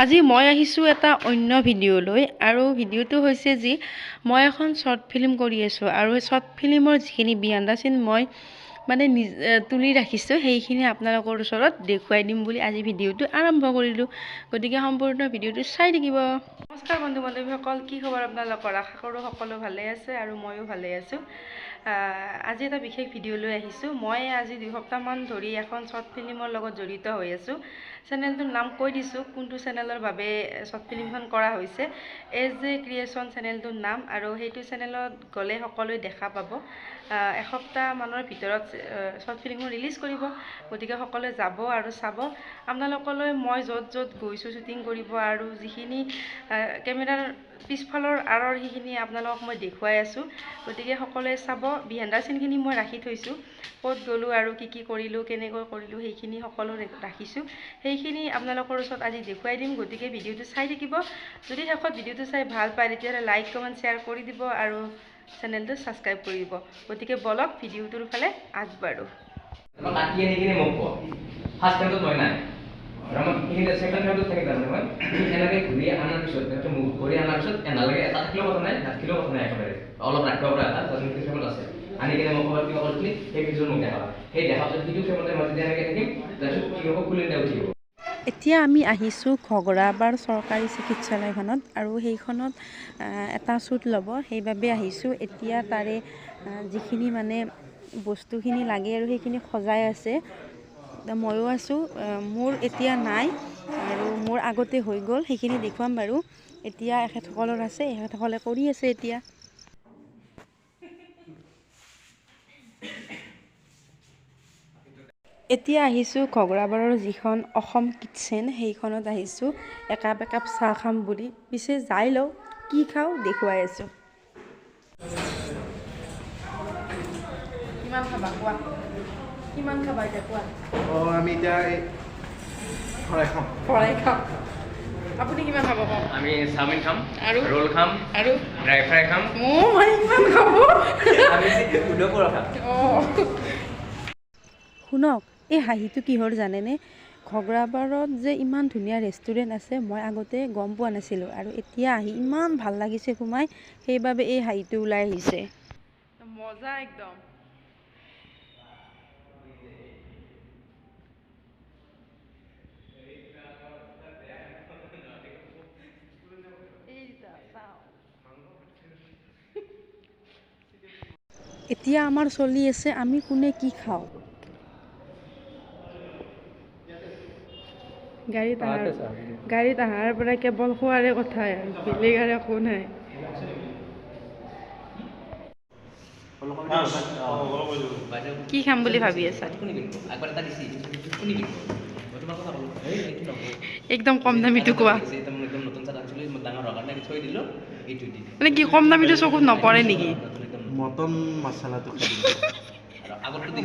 আজি মই আহিছোঁ এটা অন্য ভিডিঅ'লৈ আৰু ভিডিঅ'টো হৈছে যি মই এখন শ্বৰ্ট ফিল্ম কৰি আছোঁ আৰু শ্বৰ্ট ফিল্মৰ যিখিনি বিহাইণ্ড the চিন মই মানে তুলি ৰাখিছোঁ, সেইখিনি আপোনালোকৰ ওচৰত দেখুৱাই দিম বুলি আজি ভিডিঅ'টো আৰম্ভ কৰিলোঁ। গতিকে সম্পূৰ্ণ ভিডিঅ'টো চাই থাকিব। নমস্কাৰ বন্ধু বান্ধৱীসকল, কি খবৰ আপোনালোকৰ? আশা কৰোঁ সকলো ভালে আছে আৰু ময়ো ভালে আছোঁ। আজি এটা বিশেষ ভিডিঅ' লৈ আহিছোঁ। মই আজি 2 সপ্তাহমান ধৰি এখন শ্বৰ্ট ফিল্মৰ লগত জড়িত হৈ আছোঁ। চেনেলটোৰ নাম কৈ দিছোঁ, কোনটো চেনেলৰ বাবে শ্বৰ্ট ফিল্মখন কৰা হৈছে। এছ জে ক্ৰিয়েশ্যন চেনেলটোৰ নাম, আৰু সেইটো চেনেলত গ'লে সকলোৱে দেখা পাব। এসপ্তাহমানৰ ভিতৰত শ্বৰ্ট ফিল্মখন ৰিলিজ কৰিব, গতিকে সকলোৱে যাব আৰু চাব। আপোনালোকলৈ মই য'ত য'ত গৈছোঁ শ্বুটিং কৰিব আৰু যিখিনি কেমেৰাৰ পিছফালৰ আঁৰৰ সেইখিনি আপোনালোকক মই দেখুৱাই আছোঁ, গতিকে সকলোৱে চাব। বিহাইণ্ড the চিনখিনি মই ৰাখি থৈছোঁ, ক'ত গ'লোঁ আৰু কি কি কৰিলোঁ, কেনেকৈ কৰিলোঁ, সেইখিনি সকলো ৰাখিছোঁ। সেইখিনি আপোনালোকৰ ওচৰত আজি দেখুৱাই দিম, গতিকে ভিডিঅ'টো চাই থাকিব। যদি শেষত ভিডিঅ'টো চাই ভাল পায় তেতিয়াহ'লে লাইক, কমেণ্ট, শ্বেয়াৰ কৰি দিব আৰু চেনেলটো ছাবস্ক্ৰাইব কৰি দিব। গতিকে বলক ভিডিঅ'টোৰ ফালে আগবাঢ়ো। এতিয়া আমি আহিছোঁ ঘগৰাবাৰ চৰকাৰী চিকিৎসালয়খনত আৰু সেইখনত এটা শ্বুট ল'ব, সেইবাবে আহিছোঁ। এতিয়া তাৰে যিখিনি মানে বস্তুখিনি লাগে আৰু সেইখিনি সজাই আছে। ময়ো আছোঁ, মোৰ এতিয়া নাই আৰু মোৰ আগতে হৈ গ'ল, সেইখিনি দেখুৱাম বাৰু। এতিয়া এখেতসকলৰ আছে, এখেতসকলে কৰি আছে। এতিয়া এতিয়া আহিছোঁ ঘগৰাবাৰৰ যিখন অসম কিটচেন, সেইখনত আহিছোঁ একাপ একাপ চাহ খাম বুলি। পিছে যাই লওঁ, কি খাওঁ দেখুৱাই আছোঁ। কিমান খাবা কোৱা, কিমান খাবা এতিয়া কোৱা? আমি এতিয়া ফৰাই খাম। ফৰাই খাম। আপুনি কিমান খাব কওক? আমি চাওমিন খাম আৰু ৰোল খাম আৰু ড্ৰাই ফ্ৰাই খাম। মই ইমান খাব? শুনক, এই হাঁহিটো কিহৰ জানেনে? ঘগৰাবাৰত যে ইমান ধুনীয়া ৰেষ্টুৰেণ্ট আছে মই আগতে গম পোৱা নাছিলোঁ, আৰু এতিয়া আহি ইমান ভাল লাগিছে সোমাই, সেইবাবে এই হাঁহিটো ওলাই আহিছে। মজা একদম। এতিয়া আমাৰ চলি আছে আমি কোনে কি খাওঁ। গাড়ীত অহাৰ পৰা কেৱল খোৱাৰে কথাই আৰু বেলেগ আৰু একো নাই। কি খাম বুলি ভাবি আছা? একদম কম দামীটো কোৱা। মানে কি কম দামীটো চকুত নপৰে নেকি? মটন মছলাটো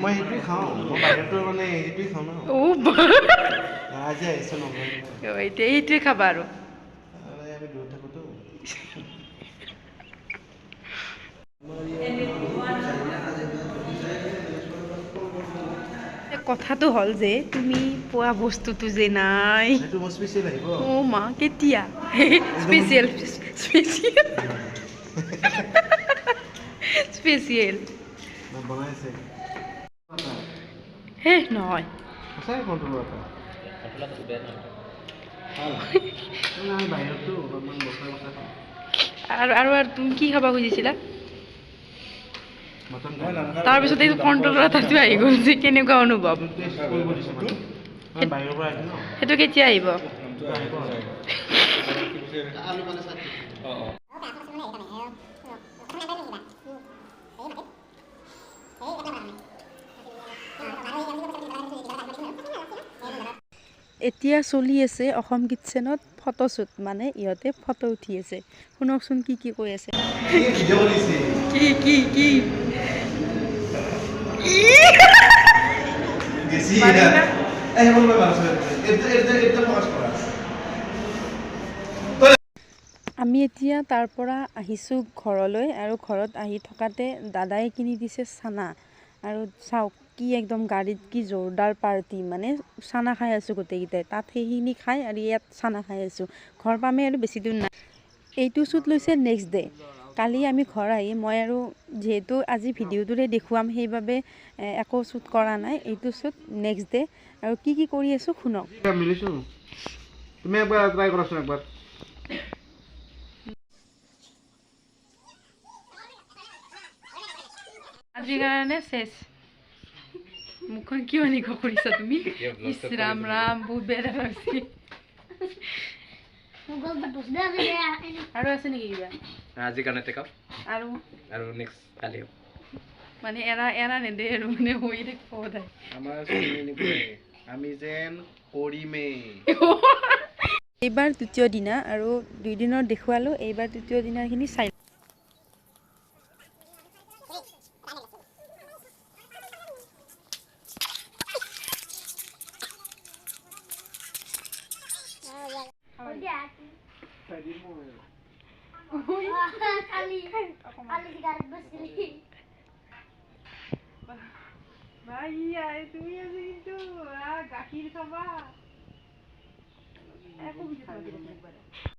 মই সেইটোৱে খাওঁ, মই বাহিৰতো মানে সেইটোৱে খাওঁ ন। আজি আহিছোঁ নহয়, এতিয়া এইটোৱে খাবা আৰু। আমি দূৰত থাকোঁতো। কথাটো হ'ল যে তুমি পোৱা বস্তুটো যে নাই। অ' মা, কেতিয়া? স্পেচিয়েল স্পেচিয়েল স্পেচিয়েল হে নহয়। আৰু আৰু আৰু তুমি কি খাব খুজিছিলা? তাৰপিছত এইটো কণ্ট্ৰলৰ এটাটো আহি গ'ল যে, কেনেকুৱা অনুভৱ? সেইটো কেতিয়া আহিব? এতিয়া চলি আছে অসম কিটচেনত ফটোশ্বুট, মানে ইহঁতে ফটো উঠি আছে। শুনকচোন কি কি কৈ আছে। কি কি কি আমি এতিয়া তাৰ পৰা আহিছোঁ ঘৰলৈ, আৰু ঘৰত আহি থকাতে দাদাই কিনি দিছে চানা। আৰু চাওক কি একদম গাড়ীত কি জোৰদাৰ পাৰ্টি, মানে চানা খাই আছোঁ গোটেইকেইটাই। তাত সেইখিনি খাই আৰু ইয়াত চানা খাই আছোঁ। ঘৰ পামেই আৰু বেছি দূৰ নাই। এইটো শ্বুট লৈছে নেক্সট ডে। কালি আমি ঘৰ আহি মই আৰু যিহেতু আজি ভিডিঅ'টোৰে দেখুৱাম, সেইবাবে একো শ্বুট কৰা নাই। এইটো শ্বুট নেক্সট ডে আৰু কি কি কৰি আছোঁ শুনক। মিলিছো, তুমি একবাৰ ট্ৰাই কৰাচোন একবাৰ। আজিৰ কাৰণে চেচ। মুখখন কিয় এনেকুৱা কৰিছা তুমি? ইছ ৰাম ৰাম, বহুত বেয়া লাগছে। আৰু আছে নেকি কিবা? আজিৰ কাৰণে টেক আপ আৰু আৰু নেক্সট কালি মানে এৰা এৰা নেদে আৰু মানে হৈ থাকিব সদায়। আমাৰ আমি যেন কৰিমেই। এইবাৰ তৃতীয় দিনা আৰু দুইদিনৰ দেখুৱালোঁ, এইবাৰ তৃতীয় দিনাৰখিনি চাই। তুমি আজি কিন্তু গাখীৰ খাবা।